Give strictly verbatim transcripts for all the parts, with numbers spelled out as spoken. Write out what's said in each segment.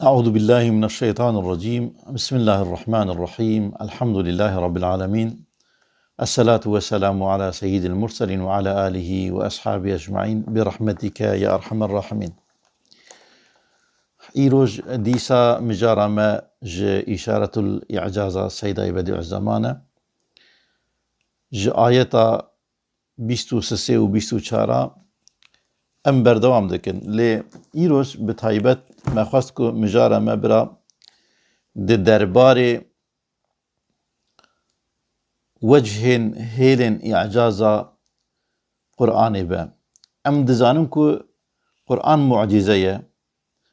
أعوذ بالله من الشيطان الرجيم. بسم الله الرحمن الرحيم. الحمد لله رب العالمين. الصلاة والسلام على سيد المرسلين وعلى آله وأصحابه أجمعين برحمتك يا أرحم الراحمين. Îroj dîsa mijara me ji Îşaretul Î'caza Seydayê Bedîuzzeman e. Ji ayeta bîst û sisê û bîst û çara em berdewam dikin. Lê îroj bi taybet me xwest ku mijara me bira di derbarê wecihên hêlên î'caza Qur'anê be. Em dizanin ku Qur'an mucîze ye.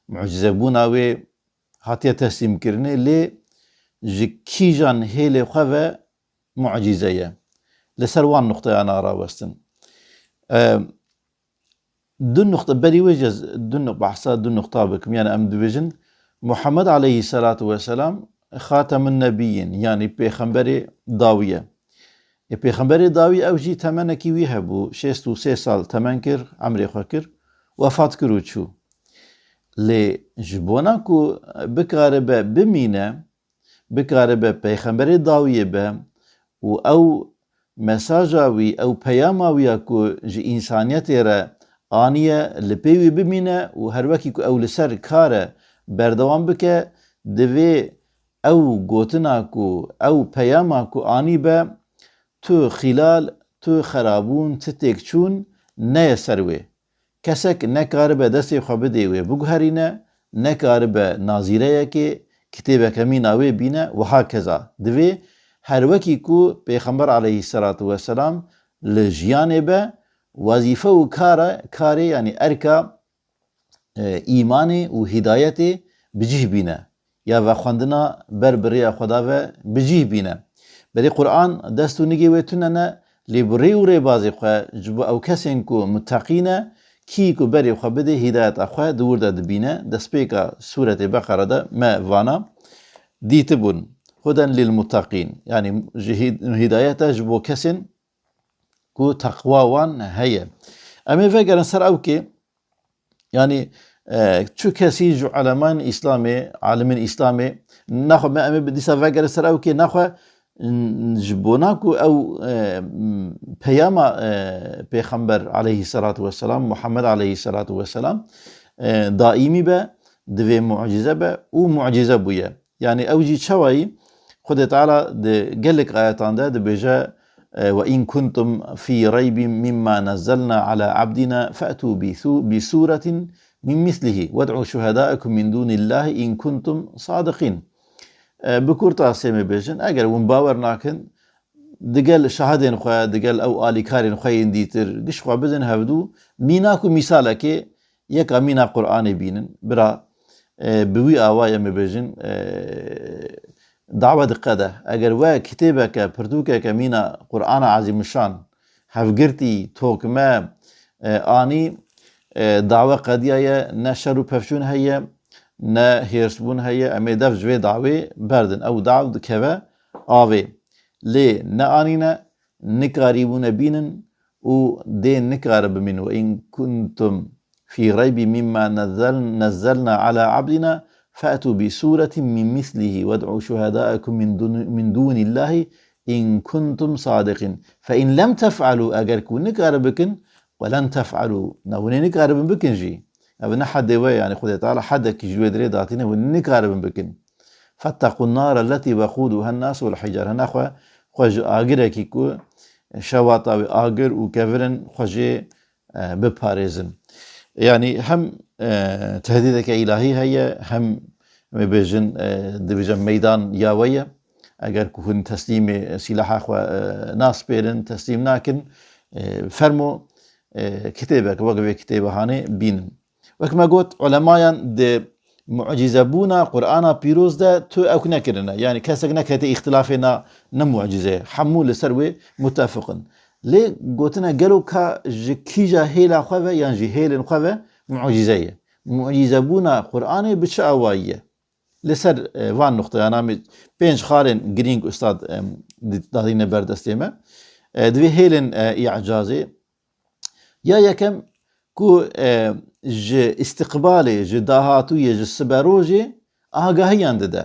Mucîzebûna wê hatiye teslîmkirinê, lê ji kîjan hêlê xwe ve mucîze ye? Li ser wan nuqteyana rawestin. Em, du nuqte, berî wê jî ez du nu-, behsa du nuqta bikim. Yani em dibêjin, Muhammed aleyhisselatu vesselam Xatemun Nebiyyin, yani Pêxemberê dawî ye. Ê, Pêxemberê dawî ew jî temenekî wî hebû, şêst û sê sal temen kir, emrê xwe kir, wefat kir û çû. Lê ji bona ku bikaribe bimîne, bikaribe Pêxemberê dawiyê be û ew mesaja wî, ew peyama wî ya ku ji însaniyetê re aniye, li pê wî bimîne û her wekî ku ew li ser kar e berdewam bike, divê ew gotina ku, ew peyama ku anî be, tu xîlal, tu xerabûn, tu têkçûn neye ser wê. Kesek nekaribe destê xwe bidê wê biguherîne, nekaribe nazîreyekê, kitêbeke mîna wê bîne, wiha keza. Divê her wekî ku Pêxember aleyhisselatu vesselam li jiyanê be, wezîfe û kara, karê, yanî erka, e, îmanê û hîdayetê bi cih bîne. Ya vexwendina ber bi rêya Xweda ve bi cih bîne. Berê Qur'an dest û nigê wê tune ne, lê bi rê û rêbazê xwe ji bo ew kesên ku muteqî ne, kî ku berê xwe bidê hîdayeta xwe di wir de dibîne. Destpêka Sûretê Beqere de me vana dîtibûn. Huden lil muteqîn. Yanî ji hî-, hîdayet e ji bo kesên ku teqwa wan heye. Em ê vegerin ser ew kê, yanî, e, çu kesî ji ulemayên Îslamê, alimên Îslamê, naxwe me em ê bi dîsa vegerin ser ew kê, naxwe, n-, ji bona ku ew, e, m-, peyama, e, Pêxember aleyhisselatu vesselam, Muhammed aleyhisselatu vesselam, e, daîmî be, divê mucîze be û mucîze bûye. Yanî ew jî çawayî Xwedê Teala di gelek ayetan de dibêje, e, "Ve in kuntum fî reybin mimma nezzelna ala abdina fe'tû bi su-, bi sûretin min mislihi wed'û şuhedâekum min dûnillâhi in kuntum sadiqîn." E, bi kurtasê me bêjin, eger hûn bawer nakin, digel şahidên xwe, digel ew alîkarên xwe yên dîtir, giş xwe bidin hevdû, mînak û mîsalekê yeka mîna Qur'anê bînin. Bira, e, bi wî awayê em ê bêjin, e, dawe diqede. Eger we kitêbeke, pirtûkeke mîna Qur'ana Ezîmişan, hevgirtî, tokme, e, anî, e, dawe qediyaye, ne şer û pevçûn heye, ne hêrsbûn heye, em ê dev ji vê dawê berdin. Ew daw dikeve avê. Lê neanîne, nikarîbûne bînin û dê nikaribin mînin. Ve in kuntum fî reybin mimma nezzel-, nezzelna ala abdina fe'tû bi sûretin min mislihî wed'û şuhedâekum min dûn-, min dûnillâhi in kuntum sadiqîn. Fe in lem tef'alû, eger ku nikaribikin, we len tef'alû, ne hûn ê nikaribin bikin jî. Ev ne hedê we, yanî Xwedê Teala hedekî ji wê dirê datîne, hûn nikaribin bikin. Fetteqûn nâre letî weqûdûhen nâs wal hîcar. Hene xwe, xwe ji agirekî ku şewata wê agir û kevir in, xwe jê, e, biparêzin. Yanî hem, e, tehdîdeke îlahî heye, hem, em ê bêjin, e, dibêje meydan ya we ye. Eger ku hûn teslîmê sîlaha xwe, e, naspêrin, teslîm nakin, e, fermo, e, kitêbek wek vê kitêbe hanê bînin. Wek me got, ulemayan di mucîzebûna Qur'ana pîroz de tu ew nekirine. Yanî kesek nekete îxtilafê na ne mucîze ye. Hemû li ser wê mutefiq in. Lê gotine gelo ka ji kîja hêla xwe ve yan jî hêlên xwe ve mucîze ye. Mucîzebûna Qur'anê bi çi awayî ye? Li ser, e, van nuqteyan, em ê pênc xalên girîng ustad, em, di-, dadîne ber destê me. E, divê hêlên, e, î'cazê. Ya yekem ku, e, ji îstiqbalê, ji dahatûyê, ji siberojê agahiyan dide.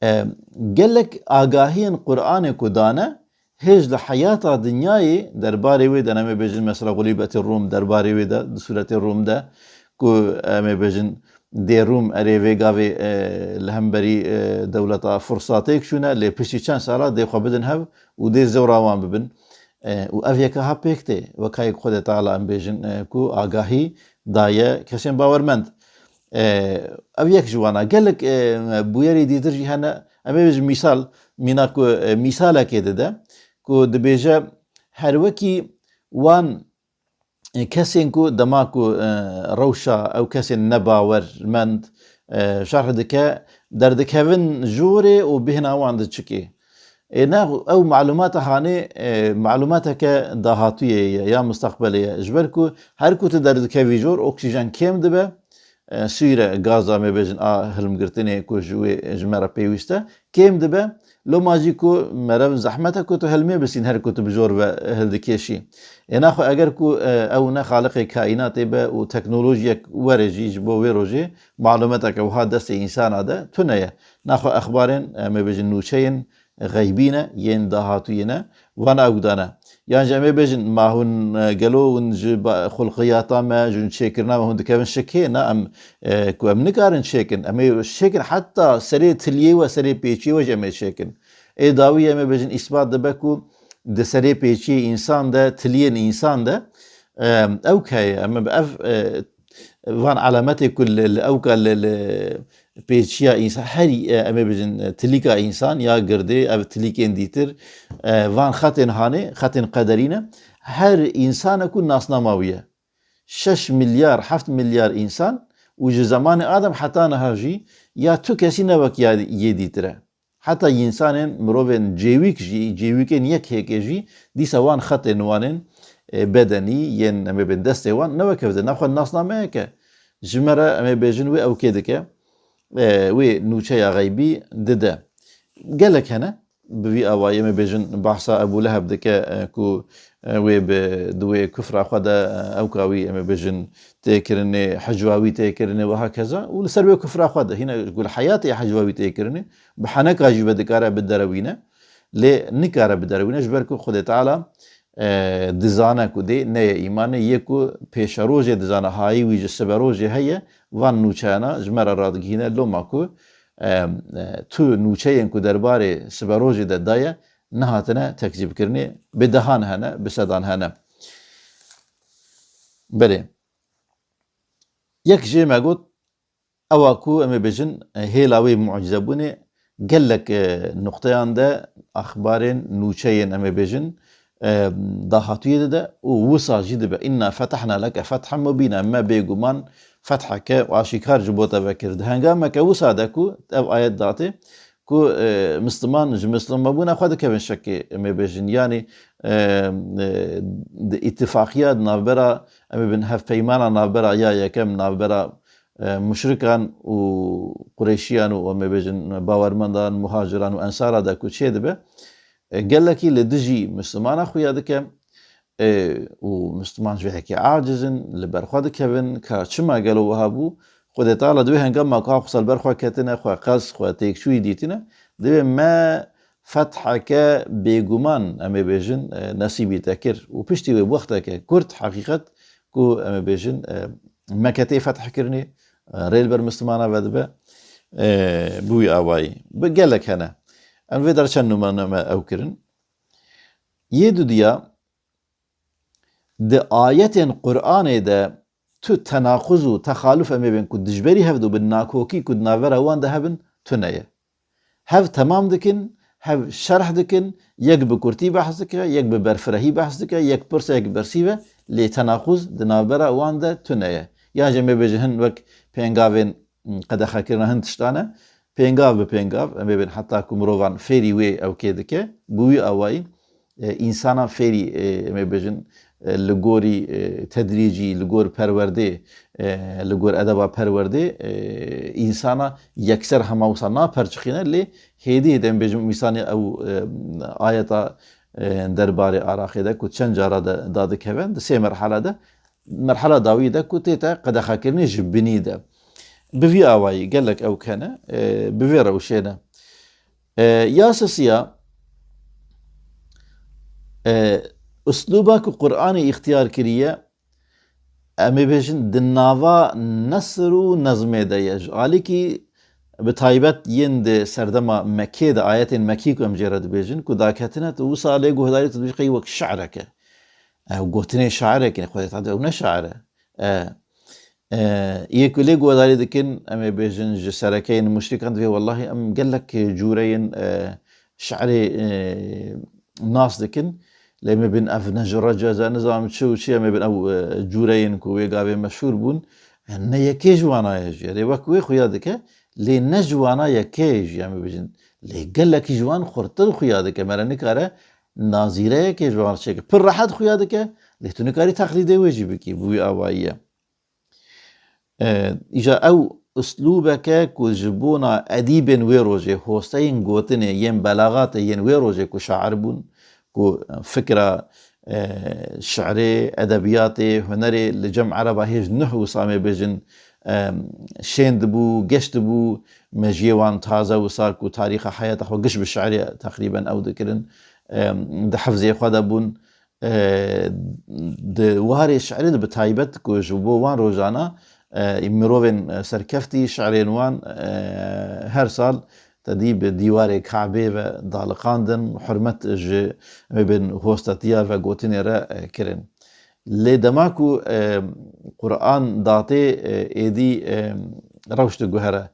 E, gelek agahiyên Qur'anê ku dane, hêj li heyata dinyayê derbarê wê de, em ê bêjin mesela Xulîbetê Rûm derbarê wê de, di sûretê Rûm de, ku em ê bêjin dê Rûm erê vê gavê, e, li hemberî, e, dewleta Fursa têk çûne, lê piştî çend sala dê xwe bidin hev û dê zewra wan bibin. E, û ev yeka ha pêk tê, weka yek Xwedê Teala em bêjin, e, ku agahî daye kesên bawermend. E, ev yek ji wana. Gelek, e, bûyerê dîtir jî hene. Em ê ji mîsal, mîna ku, e, mîsalekê dide, ku dibêje her wekî wan, e, kesên ku dema ku, e, rewşa ew kesên nebawermend, e, şerh dike, derdikevin jorê û bêhna wan diçikê. Ê ne, ew malûmata hanê, e, malûmateke dahatûyê ye ya mustaqbelê ye. Ji ber ku her ku tu derdikevî jor, oksîjen kêm dibe, e, sûre, gaza em ê bêjin a hilmgirtinê ku ji wê, ji me re pêwîst e, kêm dibe. Loma jî ku meriv zehmet e ku tu hilmê bisîn her ku tu bi jor ve hildikêşî. Ê naxwe eger ku, e, ew ne xaliqê kaînatê be û teknolojiyek were jî ji bo wê rojê, malûmeteke wiha destê însana de tune ye. Naxwe exbarên, em ê bêjin nûçeyên xeybî ne, yên dahatûyê ne, van ew dane. Yan jî em ê bêjin, ma hûn, e, gelo hûn ji ba-, xulqiyata me, ji hûn çêkirina me hûn dikevin şikê? Na, em, e, ku em nikarin çêkin. Em ê çêkin heta serê tiliyê we, serê pêçiyê we jî em ê çêkin. Ê dawî em ê bêjin îspat dibe ku di serê pêçiyê însan de, tiliyên însan de, e, ewk heye. Em ê bi ev, e, van alametê ku li, li ewka li, li pêçiya însan, herî, e, em ê bêjin, e, tilîka însan ya girdê, ev tilîkên dîtir, e, van xetên hanê, xetên qederî ne, her însanek û nasnama wî ye. Şeş milyar, heft milyar însan û ji zemanê Adem heta niha jî ya tu kesî ne wek ya yê dîtir e. Heta însanên, mirovên cêwîk jî, cêwîkên yek hêkê jî dîsa wan xetên wanên, e, bedenî, yên em ê bên destê wan ne wek ev de. Naxwe nasnameyeke ji me re, em ê bêjin, wê ewkê dike, e, wê nûçeya xeybî dide. Gelek hene, bi vî awayî em ê bêjin, bahsa Ebû Leheb dike, e, ku, e, wê bi, di wê kufra xwe de, e, ewka wî, em ê bêjin, tê kirinê, hicwa wî tê kirinê, wiha keza, û li ser wê kufra xwe de, hîne ku li heyatê hicwa wî tê kirinê, bi heneka jî ve dikare biderewîne, lê nikare biderewîne, ji ber ku Xwedê Teala, e, dizane ku dê neye îmanê, yê ku pêşerojê dizane, hayî wî ji siberojê heye, van nûçeyana ji me re radigihîne, loma ku, e, e, tu nûçeyên ku derbarê siberojê de daye, nehatine tekzîbkirinê, bi dehan hene, bi sedan hene. Belê. Yek jê me got, ewa ku em ê bêjin, e, hêla wê mucizebûnê gelek, e, nuqteyan de axbarên nûçeyên, em ê bêjin, e, dahatûyê dide û wisa jî dibe. "Înna fetehna leke fethen mubîna." Me bêguman fetheke aşîkar ji bo te vekir. Di hengameke wisa de ku ev ayet datê, ku, e, Misliman ji Mislimanbûna xwe dikevin şekê, em ê bêjin. Yanî, e, e, di îtifaqiya di navbera, em ê bin hevpeymana navbera ya yekem, navbera, e, muşrikan û Qureyşiyan û, em ê bêjin, bawermendan, muhaciran û ensara de ku çê dibe, e, gelekî li dijî Mislimana xuya dike. E, û Misliman ji vê yekê aciz in, li ber xwe dikevin, ka çima gelo wiha bû? Xwedê Teala di wê hengama ku ha xwe li ber xwe ketine, xwe qels, xwe têkçûyî dîtine, divê me fetheke bêguman, em ê bêjin, e, nesîbî te kir. Û piştî wê wexteke kurt, heqîqet ku, em ê bêjin, e, Mekke tê fethkirinê, e, rê li ber Mislimana vedibe, e, bi wî awayî. Bi gelek hene. Em vê der çend numune me ew kirin. Yê dudiya, di ayetên Qur'anê de tu tenaquz û texaluf, em ê bên ku dijberî hev de bin, nakokî ku di navbera wan de hebin, tune ye. Hev temam dikin, hev şerh dikin, yek bi kurtî behs dike, yek bi berfirehî behs dike, yek pirs e, yek bersîv e, lê tenaquz di navbera wan de tune ye. Yan jî em ê bêjin hin wek pêngavên, ım, qedexekirina hin tiştan e. Pêngav bi pêngav, em ê bên heta ku mirovan fêrî wê ewkê dike, bi wî awayî, e, însanan fêrî, e, em ê bêjin, e, li gorî, e, tedrîcî, li gor perwerdê, e, li gor edeba perwerdê, e, însana yekser hema wisa naperçixîne, lê hêdî hêdî em bêjin mîsanê ew, e, ayeta, e, derbarê Iraqê de ku çend cara de dadikeve, di sê merhala de, merhala dawî de ku tête qedexekirinê ji binî de. Bi vî awayî gelek ew kene, e, bi vê rewşê ne. E, ya sisiya, e, uslûba ku Qur'anê îxtiyar kiriye, em ê bêjin di nava nesr û nezmê de ye. Ji alîkî bi taybet yên di serdema Mekê de, ayetên Mekî ku em jê re dibêjin, ku daketine tu wisa lê guhdarî tu dibêjî qey wek şi'reke. Ew gotinê şairek in, Xwedê Teala ew ne şair e. E, e, yê ku lê guhdarî dikin, em ê bêjin ji serekeyên muşrîkan divê, wellahî em gelek cûreyên, e, şi'rê, e, nas dikin. Lê me bin ev ne ji receze, nizam çi û çi, em ê bin ew, e, cûreyên ku wê gavê meşhûr bûn. E, ne yekê ji wana ye jî. Erê wek wê xuya dike, lê ne ji wana yekê ye jî, em ê bêjin. Lê gelekî ji wan xurtir xuya dike. Me re nikare nazîreyekê ji wan çêke. Pir rehet xuya dike, lê tu nikarî teqlîdê wê jî bikî. Bi wî awayî ye. E, îja ew uslûbeke ku ji bona edîbên wê rojê, hosteyên gotinê, yên belaxatê yên wê rojê ku şair bûn, ku fikra, e, şi'rê, edebiyatê, hunerê li cem ereba hêj nuh wisa em ê bêjin, e, şên dibû, geş dibû, mejiyê wan taze wisa ku tarîxa heyata xwe giş bi şi'rê teqrîben ew dikirin, e, di hifzê xwe de bûn. E, di warê şi'rê de bi taybet ku ji bo wan rojana, e, mirovên, e, serkeftî şi'rên wan, e, her sal tedî bi dîwarê Kabê ve daliqandin, hurmet ji, em ê bêjin, hostetiya vegotinê re, e, kirin. Lê dema ku, e, Quran datê, e, êdî, e, rewş diguhere.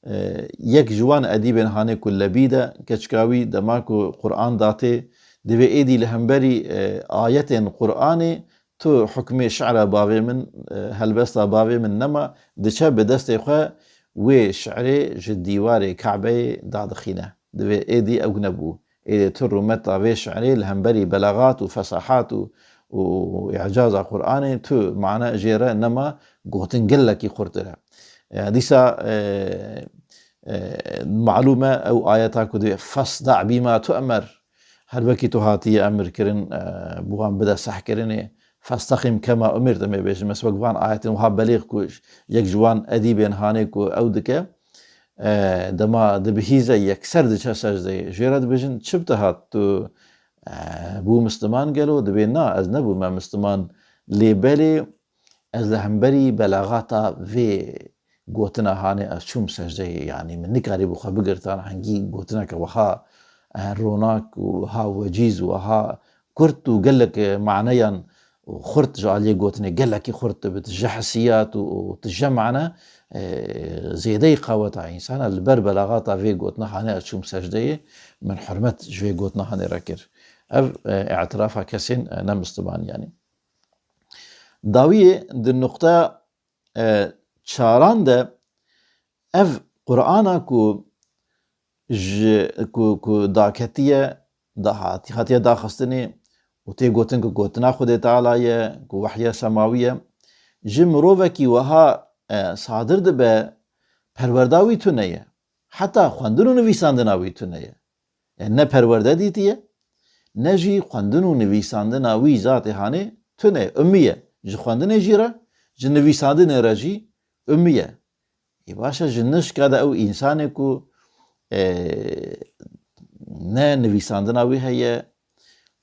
E, yek ji wan edîbên hanê ku lebî de, keçika wî dema ku Quran datê, divê êdî li hemberî, e, ayetên Quranê tu hukmê şi'ra bavê min, e, helbesta bavê min nema, diçe bi destê xwe wê şi'rê ji dîwarê Kabeyê dadixîne. Divê êdî ew nebû. Ê tu rûmeta vê şi'rê li hemberî belaxat û fesahat û, û îcaza Qur'anê tu mane jê re nema, gotin gelekî xurtir e. E, dîsa, e, e, malûm e ew ayeta ku dê "Fasda' bima tu'mer", her wekî tu hatiye emir kirin, e, bi wan bide sehkirinê, "Festaqim kema umirt", em ê bêjin. Mes wek van ayetên wiha belêx ku yek ji wan edîbên hanê ku ew dike, e, dema dibihîze yekser diçe secdeyê. Jê re dibêjin, "Çi bi te hat? Tu, e, bû misliman gelo?" Dibê, "Na, ez nebûme misliman. Lê belê ez li hemberî belaxata vê gotina hanê ez çûm secdeyê." Yanî min nikarî bi xwe bigirtan hengî gotineke wiha, e, ronak û wiha wecîz û wiha kurt û gelek, e, maneyan û xurt ji aliyê gotinê gelekî xurt dibe, tije hesiyat û, û tije mane, e, zêdeyî qaweta însan e. Li ber belaxata vê gotina hanê ez çûm secdeyê, min hurmet ji vê gotina hanê re kir. Ev, e, îtirafa kesên, e, ne misliman yanî. Dawiyê di nuqta, e, çaran de ev Qur'ana ku ji, ku, ku daketiye, da-, hati-, hatiye daxistinê û tê gotin ku gotina Xwedê Teala ye, ku wehya semawî ye, ji mirovekî wiha, e, sadir dibe, perwerda wî tune ye. Heta xwendin û nivîsandina wî tune ye. Yani ne perwerde dîtiye, ne jî xwendin û nivîsandina wî zatê hanê tune ye. Ummî ye. Ji xwendinê jî re, ji nivîsandinê re jî ummî ye. Ê baş e, ji nişka de ew însanê ku, e, ne nivîsandina wî heye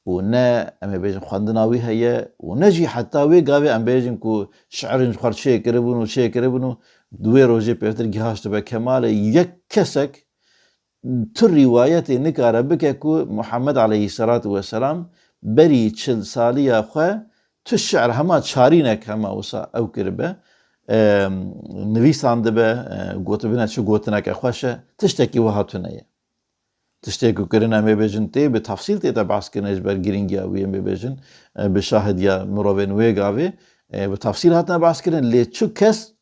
û ne, em ê bêjin, xwendina wî heye û ne jî heta wê gavê em bêjin ku şi'rin ji xwe çê kiribûn û çê kiribûn û di wê rojê pêvtir gihaştibe kemalê yek kesek tu rîwayetê nikare bike ku Muhammed aleyhisselatu vesselam berî çil saliya xwe tu şi'r hema çarînek hema wisa ew kiribe, e, nivîsandibe, e, gotibine çi gotineke xweş e, tiştekî wiha tune ye. Tiştê ku kirin em ê bêjin tê bi tefsîl tê te behs kirin ji ber girîngiya wî em ê bêjin, e, bi şahidiya mirovên wê gavê, e, bi tefsîl hatine behs kirin, lê çu kes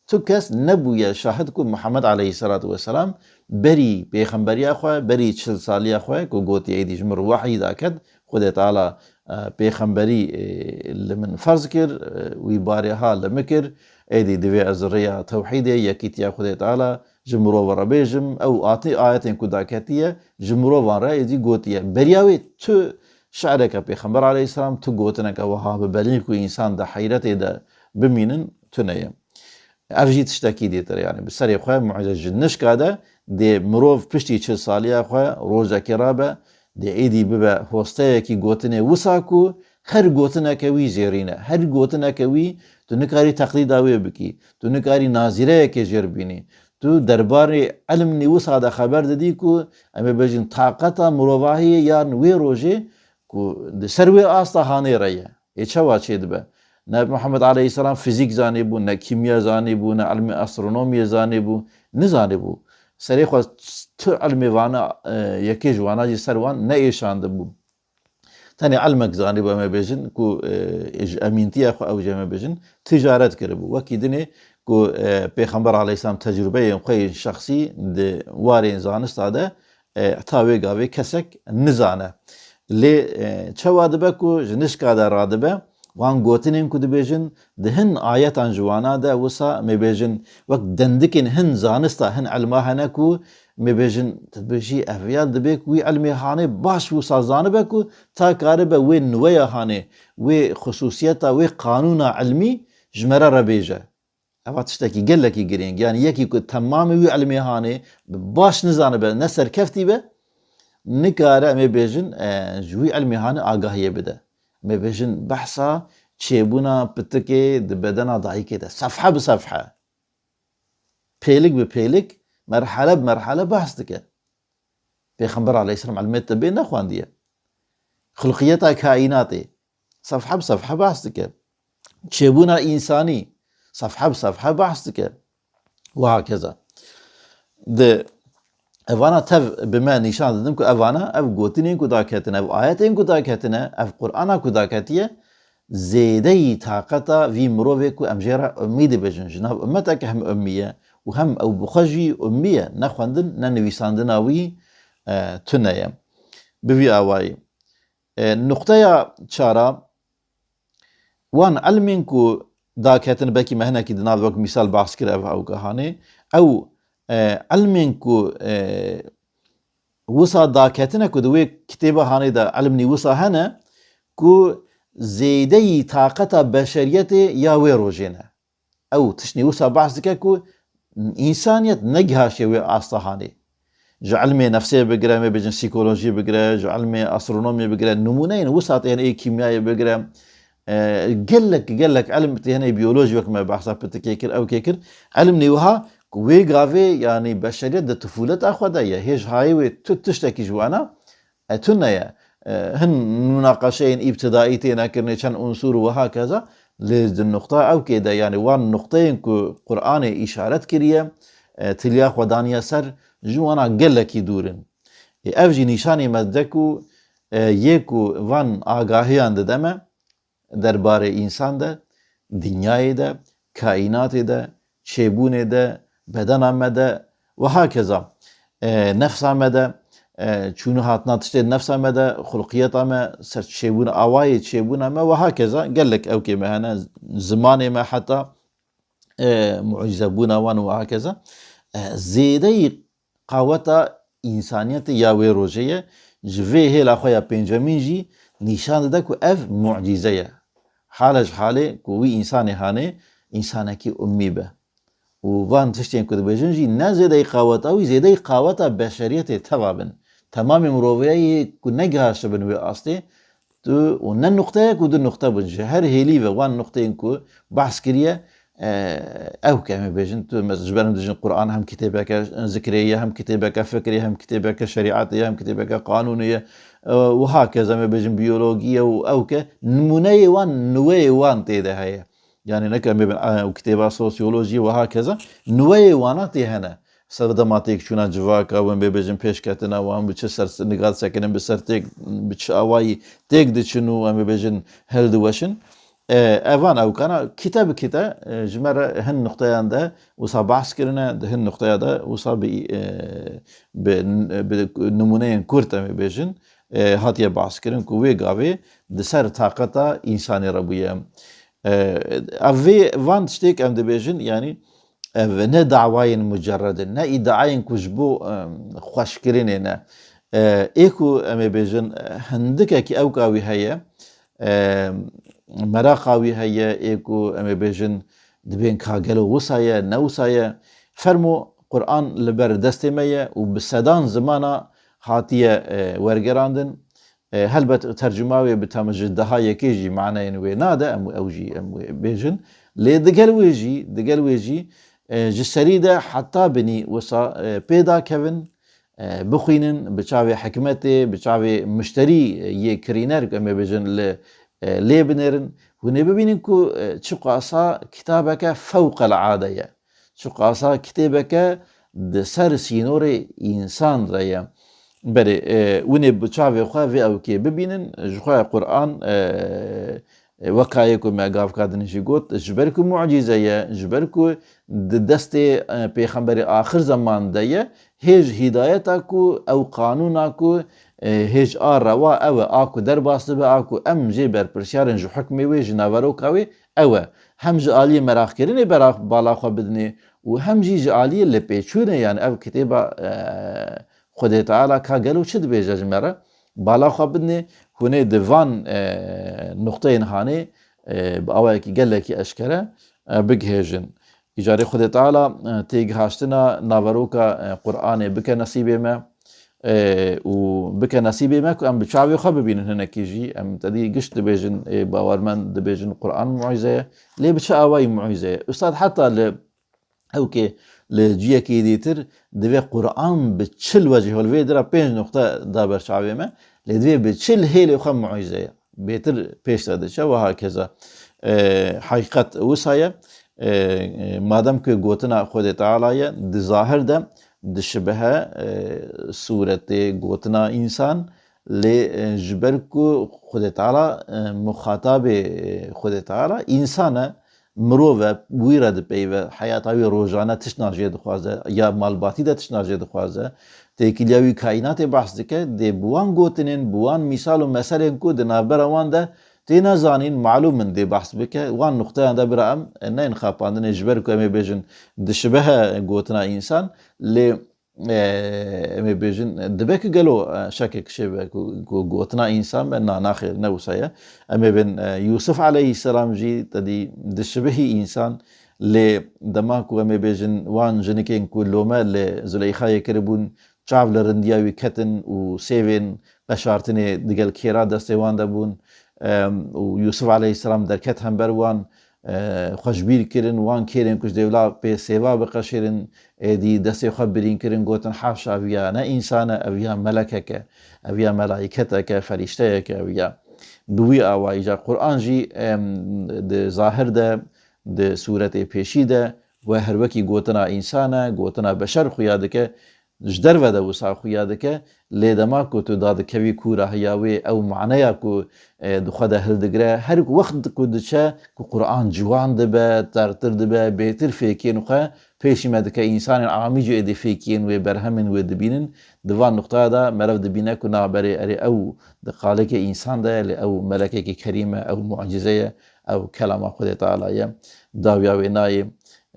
Tu kes nebûye şahid ku Muhammed aleyhisselatu vesselam berî pêxemberiya xwe, berî çil saliya xwe ku gotiye êdî ji min re wehyî daket, Xwedê Teala, e, pêxemberî, e, li min ferz kir, e, wî barê ha li min kir, êdî divê ez rêya tewhîdê, yekîtiya Xwedê Teala ji mirovan re bêjim, ew atî ayetên ku daketiye ji mirovan re êdî gotiye. Beriya wê tu şi'reke Pêxember aleyhisselam, tu gotineke wiha bi belî ku însan di heyretê de bimînin, tune ye. Ev jî tiştekî dîtir e, yanî bi serê xwe mucize ji nişka de dê mirov piştî çil saliya xwe rojekê rabe, dê êdî bibe hosteyekî gotinê wisa ku her gotineke wî zêrîn e. Her gotineke wî tu nikarî teqlîda wê bikî, tu nikarî nazîreyekê jêr bînî. Tu derbarê ilmnî wisa de xeber didî ku em ê bêjin taqeta mirovahiyê yan wê rojê ku di ser wê asta hanê re ye. Ê çawa çêdibe? Ne Muhammed aleyhisselam fizîk zanîbû, ne kîmya zanîbû, ne ilmê astronomiyê zanîbû, nizanîbû. Serê xwe tu ilmê vana, e, yekê ji wana jî ser wan neêşandibû. Tenê ilmek zanîbû, em ê bêjin, ku, e, ji emîntiya xwe ew jî em ê bêjin, ticaret kiribû. Wekî dinê ku, e, Pêxember aleyhisselam tecrûbeyên xwe yên şexsî di warên zanista de, e, ta wê gavê kesek nizane. Lê, e, çawa dibe ku ji nişka de radibe, wan gotinên ku dibêjin, di hin ayetan ji wana de wisa, em ê bêjin, wek dendikên hin zanista, hin ilma hene ku, em ê bêjin, tu dibêjî, ev ya dibê ku wî ilmê hanê baş wisa zanibe ku ta karibe wê niweya hanê, wê xusûsiyeta, wê qanûna ilmî ji me re re bêje. Eva tiştekî gelekî girîng. Yanî yekî ku temamê wî ilmê hanê bi baş nizanibe, ne serkeftî be, nikare, em ê bêjin, e, ji wî ilmê hanê agahiyê bide. Em ê bêjin behsa çêbûna pitikê di bedena dayikê de. Sefhe bi sefhe. Pêlik bi pêlik, merhele bi merhele behs dike. Pêxember aleyhisselam ilmê tibê nexwendiye. Xulqiyeta kaînatê sefhe bi sefhe behs dike. Çêbûna însanî sefhe bi sefhe behs dike. Û hakeza. Di evana tev bi me nîşan didin ku evana, ev gotinên ku daketine, ev ayetên ku daketine, ev Qur'ana ku daketiye, zêdeyî taqeta vî mirovê ku em jê re ummî dibêjin, ji nav ummeteke hem ummî ye û hem ew bi xwe jî ummî ye, ne xwendin ne nivîsandina wî, e, tune ye. Bi vî awayî. E, nuqteya çara, wan ilmên ku daketin, belkî me hinekî di nav wek mîsal behs kir ev ewka hanê, ew, e, ilmên ku, e, wisa daketine ku di wê kitêba hanê de ilmnî wisa hene ku zêdeyî taqeta beşeriyetê ya wê rojê ne. Ew tiştnî wisa behs dike ku însaniyet negihaşiye wê asta hanê. Ji ilmê nefsê bigire, em ê bêjin psîkolojî bigire, ji ilmê astronomiyê bigire, nimûneyên wisa tê hene, ê kîmyayê bigire, e, gelek, gelek ilm tê hene, biyolojî wek me behsa pitikê kir, ewkê kir. Ilmnî wiha ku wê gavê, yanî beşeriyet di tifûleta xwe de ye, hêj hayê wê tu tiştekî ji wana, e, tune ye. E, hin munaqeşeyên îbtidaî têne kirinê, çend unsûr û wiha keza, lê di nuqta ewkê de, yanî wan nuqteyên ku Qur'anê îşaret kiriye, e, tiliya xwe daniye ser, ji wana gelekî dûr in. Ê, ev jî nîşanê me dide ku, e, yê ku van agahiyan dide me, derbarê însan de, dinyayê de, kaînatê de, çêbûnê de, bedena me de, wiha keza, e, nefsa me de, e, çûn û hatina tiştê di nefsa me de, xulqiyeta me, ser çêbûn, awayê çêbûna me, wiha keza gelek ewkê me hene, zimanê me heta, e, mucîzebûna wan û wiha keza. E, zêdeyî qaweta însaniyetê ya wê rojê ye. Ji vê hêla xwe ya pêncemîn jî nîşan dide ku ev mucîze ye. Hale ji halê ku wî însanê hanê, însanekî ummî be. Û van tiştên ku dibêjin jî ne zêdeyî qaweta wî, zêdeyî qaweta beşeriyetê teva bin. Temamê miroviyayê ku negihaştibin wê astê, tu û ne nuqteyek û du nuqte bûn. Ji her hêlî ve wan nuqteyên ku behs kiriye, e, ew ke em ê bêjin, tu mes-, ji ber em dijin Qur'an hem kitêbeke zikrê ye, hem kitêbeke fikrê, hem kitêbeke şerîetê ye, hem kitêbeke qanûnê ye, e, û hakeza em ê bêjin biyologî ye û ew ke nimûneyê wan, niweyê wan tê de heye. Yanî neke em ê bin, e, û kitêba sosyolojî û hakeza niweyê wana tê hene. Serdema têkçûna civaka, em ê bêjin pêşketina wan, bi çi ser nigat sekinin, bi ser têk, bi çi awayî têk diçin û em ê bêjin hildiweşin. E, evan ewkana kite bi kite, e, ji me re hin nuqteyan de wisa behs kirine, di hin nuqteya de wisa bi, e, bi, bi nimûneyên kurt em ê bêjin, e, hatiye behs kirin ku wê gavê di ser taqeta însanê re bûye. E, ev vê van tiştê ke em dibêjin, yanî ev ne dawayên mucerred in, ne îdiayên ku ji bo, em, xweşkirinê ne. E, ê ku em ê bêjin, e, hindikekî ewka wî heye, e, meraqa wî heye, ê ku em ê bêjin, Dibên ka gelo wisa ye, ne wisa ye? Fermo, Quran li ber destê me ye û bi sedan zimana hatiye, e, wergerandin. E, helbet tercuma wê bi tam ji deha yekê jî maneyên wê nade, em ew jî em wê bêjin. Lê digel wê jî, digel wê jî, e, ji serî de heta binî wisa, e, pêda kevin, e, bixwînin, bi çavê hikmetê, bi çavê muşterî, e, yê kirîner, em ê bêjin, li, e, lê binêrin. Hûn ê bibînin ku, e, çiqasa kitabeke fewqelade ye. Çiqasa kitêbeke di ser sînorê însan re ye. Belê, e, hûn ê bi çavê xwe vê ewkê bibînin, ji xwe Quran, e, e, weka yê ku me gavka din jî got, ji ber ku mucîze ye, ji ber ku di destê, e, pêxemberê axir zeman de ye, hêj hîdayeta ku ew qanûna ku, e, hêj a rewa ew e, a ku derbas dibe, a ku em jê berpirsiyar in ji hukmê wê, ji naveroka wê, ew e. Hem ji aliyê meraqkirinê bera-, bala xwe bidinê û hem jî ji aliyê lêpêçûnê, yani ev kitêba, e, Xwedê Teala ka gelo çi dibêje ji me re? Bala xwe bidinê, hûn ê di van, e, nuqteyên hanê, e, bi awayekî gelekî eşkere, e, bigihêjin. Îcarê Xwedê Teala, e, têgihaştina naveroka, e, Qur'anê bike nesîbê me, e, û bike nesîbê me ku em bi çavê xwe bibînin hinekî jî. Em tedî gişt dibêjin, ê bawermend dibêjin Qur'an mucize ye. Lê bi çi awayî mucize ye? Ustad heta li ewkê li ciyekî dîtir divê Qur'an bi çil wecî hol vê dira pênc nuqte da ber çavê me. Lê divê bi çil hêlê xwe mucize ye. Bêtir pêş de diçe, wiha keza, e, heqîqet wisa ye. E, e, madem ku gotina Xwedê Teala ye, di zahir de dişibihe, e, sûretê gotina însan, lê, e, ji ber ku Xwedê Teala, e, muxatabê, e, Xwedê Teala însan e, mirov e, wî re dipeyive, heyata wî rojane tiştna jê dixwaze, ya malbatî de tiştna jê dixwaze, têkiliya wî kaînatê behs dike, dê bi wan gotinên, bi wan mîsal û meselên ku di navbera wan de têne zanîn, malûm in dê behs bike. Wan nuqteyan de bira em, e, neyên xapandinê, ji ber ku em ê bêjin dişibihe gotina însan, lê, e, em ê bêjin, dibe ku gelo, e, şekek çêbe ku, ku gotina însan be, na, naxêr, ne wisa ye. Em ê bên, e, Yûsif aleyhisselam jî tedî dişibihî însan, lê dema ku em ê bêjin wan jinikên ku lome li Zuleyxayê kiribûn, çav li rindiya wî ketin û sêvên qeşartinê digel kêra destê wan de bûn. Em, û Yûsif aleyhisselam derket hember wan, e, xwe ji bîr kirin, wan kêrên ku ji dêvla pê sêva biqeşêrin, êdî destê xwe birîn kirin, gotin, "Haşa, ev ya ne însan e, ev ya melekek e, ev ya melaîketek e, ferîşteyek e, ev ya." Bi wî awayî ca Qur'an jî, em, di zahir de, di sûretê pêşî de, we her wekî gotina însan e, gotina beşer xuya dike, ji derve de wisa xuya dike, lê dema ku tu dadikevî kûrahiya wê, ew maneya ku, e, di xwe de hildigire, her wext ku diçe, ku Qur'an ciwan dibe, tertir dibe, bêtir fêkiyên xwe pêşî me dike, însanên amî jî êdî fêkiyên wê, berhemên wê dibînin. Di van nuqtaya de meriv dibîne ku na berê erê ew di qalekê însan de ye, lê ew melekekî kerîm e, ew mucize ye, ew kelama Xwedê Teala ye. Dawiya wê nayê,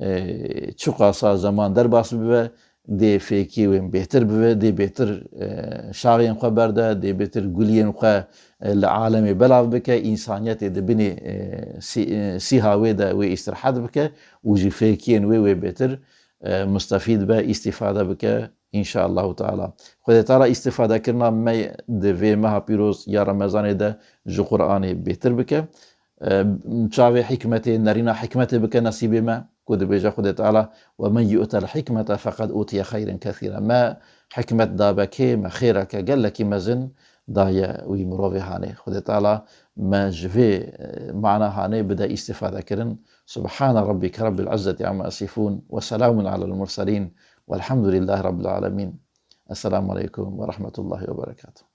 e, çiqasa zeman derbas bibe, dê fêkiyê wên bêtir bibe, dê bêtir, e, şaxên xwe berde, dê bêtir guliyên xwe, e, li alemê belav bike, însaniyetê di binê, e, sî-, e, sîha wê de wê îstirahet bike û ji fêkiyên wê wê bêtir, e, mustefîd be, îstîfade bike, înşaallahu teala. Xwedê Teala îstîfadekirina me di vê meha pîroz ya Remezanê de ji Qur'anê bêtir bike. E, çavê hikmetê, nerîna hikmetê bike nesîbê me, ku dibêje Xwedê Teala, "Ve men yu'tel hikmete feqed utiye xeyren kesîra." Me hikmet dabe kê, me xêreke gelekî mezin daye wî mirovê hanê. Xwedê Teala me ji vê, e, mana hanê bide îstîfade kirin. Subhane rabbike rabbil izzeti amma yasifun ve selamun alel murselin velhamdülillahi rabbil alemin. Esselamu aleykum ve rahmetullahi ve berekatuhu.